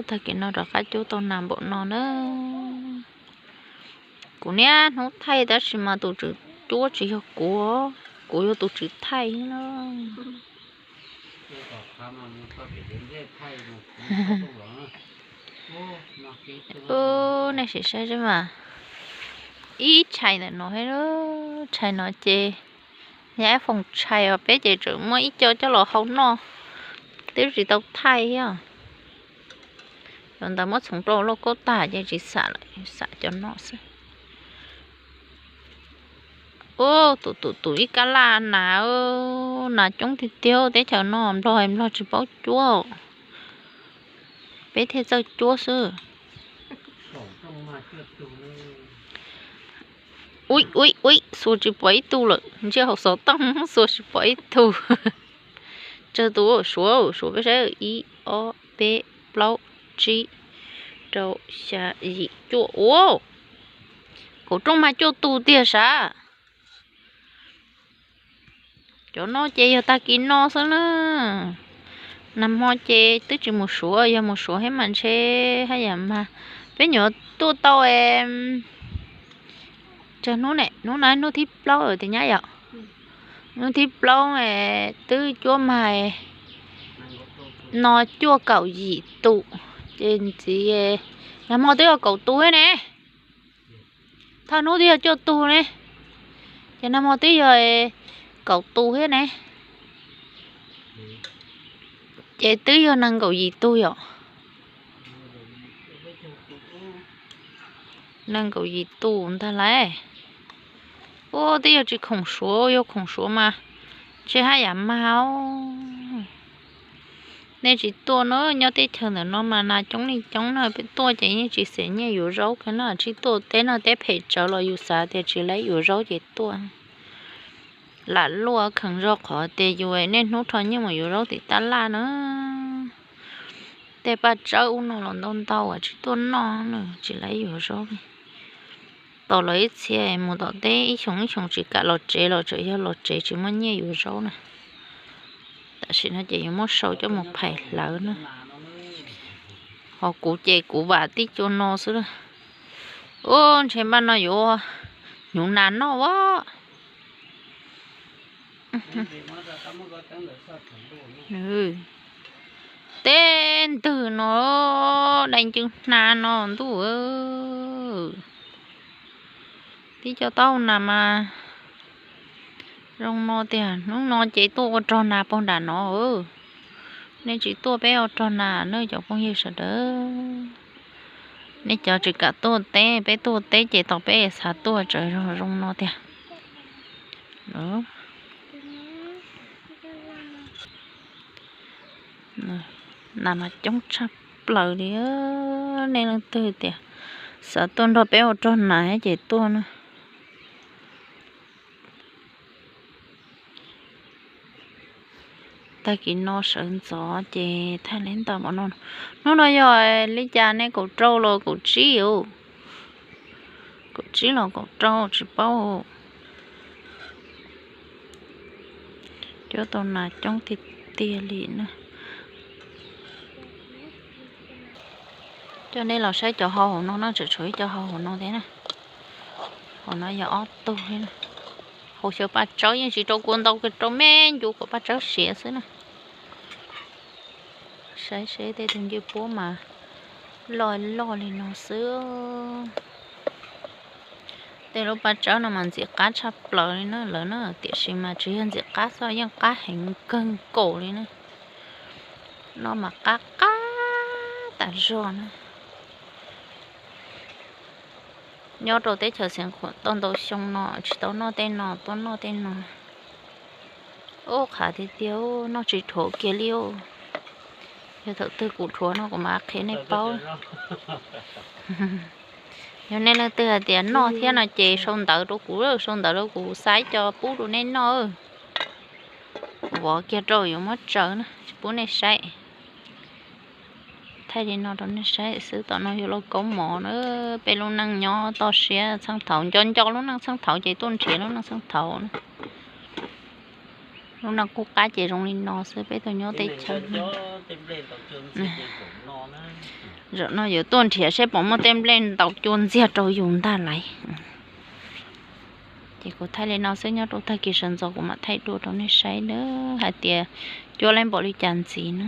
Tag kis no rov qab cuab tau nas npaum no na. Kuv niaj hnub thaij tab sis mas tus tswv cuab tsis yog kuv, kuv yog tus tswv thaij na. Nej sim saib seb mas, ib tshais ntawm no, tshais no ces yog ib foom tshais os, peb ces tseem muaj ib co coj los hau noj, twb tsis tau thaij thiab. Cov ntawd muab txhoov rau lauj kaub tag ces tsis xam lawm, xam cov no xwb. Ub, tus tus tus ib kab laj nas, nas coob tiag tiag teb chaws no, nplog nplog tsis paub cuab, peb thiaj txawj cuab xwb. Ui ui ui, xuas tsis pom ib tug lawm, ntsej hauv xov tooj xuas tsis pom ib tug. Tsawg tus, suav suav peb saib, ib ob peb plaub tsib rau xya yim cuaj ua. Kaum rooj mas cuaj tus tiag sav. Cov no ces yog tag kis no xwb na. Nag hmo ces twb tsis mus suav, yog mus suav thiab mas ntshe haj yam mag. Peb nyuam tuaj tau tsawg hnub ne, hnub no hnub thib plaub tias nyab yom. Hnub thib plaub twb cuab mag no cuaj kaum yim tus, ces ntxiv nag hmo twb yog kaum tus thiab ne. Thawj hnub twb yog cuaj tus ne, ces nag hmo twb yog kaum tus thiab ne. Ces twb yog nees nkaum yim tus yom. Nees nkaum yim tus ntag lauj. Ua twb yog tsis khoom suav, yog khoom suav mas ntshe haj yam mag. Nej tsis tuaj na, nyob teb chaws ntawm no mas nas coob li coob na, peb tuaj ces yeej tsis xav nyiaj yuav zaub kiag na, tsis tuaj teb no teb phem tsawv los yus xav tias tsis laib yuav zaub ces tuaj. Lam luaj kheev zog qhov tias yus niaj hnub rho nyiaj mus yuav zaub tim tab laj na. Tej paj tsawb ub no los ntau ntau tsis tuaj noj na, tsis laib yuav zaub li. Tos lawv ib txhia mus tom teb ib xyoos ib xyoos tsis kam los tsev los tseem yog los tsev tsis muaj nyiaj yuav zaub na. Tam sim no ces yuav muab sau coj mus phais hlawv na. Ho kuv ces kuv vam tib co no xwb. Ub, ntshe npaj no yuav hnyuv nas noj as. Tej ntwg no, dai ncw hnav no ntuj. Tib co taub nas mas zoo no tiag, hnub no ces tuaj ua rog nas puag nram no. Nej tsis tuaj peb ua rog nas na cov phooj ywg sawv daws. Nej cov tsis kam tuaj teb, peb tuaj teb ces tos peb xav tuaj tsawv zog zoo no tiag. Nas mas coob tshaj plaws li. Nej leej twg tias xav tuaj nrog peb ua rog nas ces tuaj na. Tag kis no sawv ntxov ces thaij li ntawm no. Hnub no yog li cas ne, kaum rau los kaum tsib os? Kaum tsib los kaum rau tsis paub. Cuab tau nas coob tiag tiag li na. Coj nej los saib cov hau hauv no na, tseem tshuav ib co hau hauv no thiab na. Hauv no yog ob tug thiab na. Hauv xyaw paj tsawb yeej tsis rau kua ntau, rau me ncu kom paj tsawb siav xwb na. Saib seb tej tug ncej puab mas loj loj li no xwb. Tej lub paj tsawb no mas ntxim qab tshaj plaws li na lawv na, tiam sis mas tsis yog ntxim qab xwb, yeej qab heev kawg nkaus li na. No mas qab qab tas zog na. Nyob rau teb chaws Xeev Khuam tau ntau xyoo no tsis tau noj tej no, tuaj noj tej no. Ub, qhav tiag tiag, noj tsis dhuav kiag li. Yog thaum twg kuv dhuav no kuv mam qhia nej paub. Yog nej leej twg hais tias noj thiab no ces sau ntawv rau kuv, sau ntawv rau kuv xa ib co pub rau nej noj. Kuv vov kiag rau yuav muab tsaws na, tsis pub nej saib. Thaij li no rau nej saib xwb, tom no yog lauj kaub mov na. Peb lub neej nyob toj siab txheej thaud, nco nco lub neej txheej thaud ces tuaj nrhiav lub neej txheej thaud na. Lub neej qub qab ces zoo li no xwb, peb tuaj nyob teb chaws. Zaum no yuav tuaj nrhiav saib puas muaj tej nplej ntaus cua ntxiag rau yus ntag lauj. Ces kuv thaij li no xwb, nyob rau tag kis sawv ntxov kuv mam thaij dua rau nej saib na, hais tias cua loj npaum li cas ntxiv na.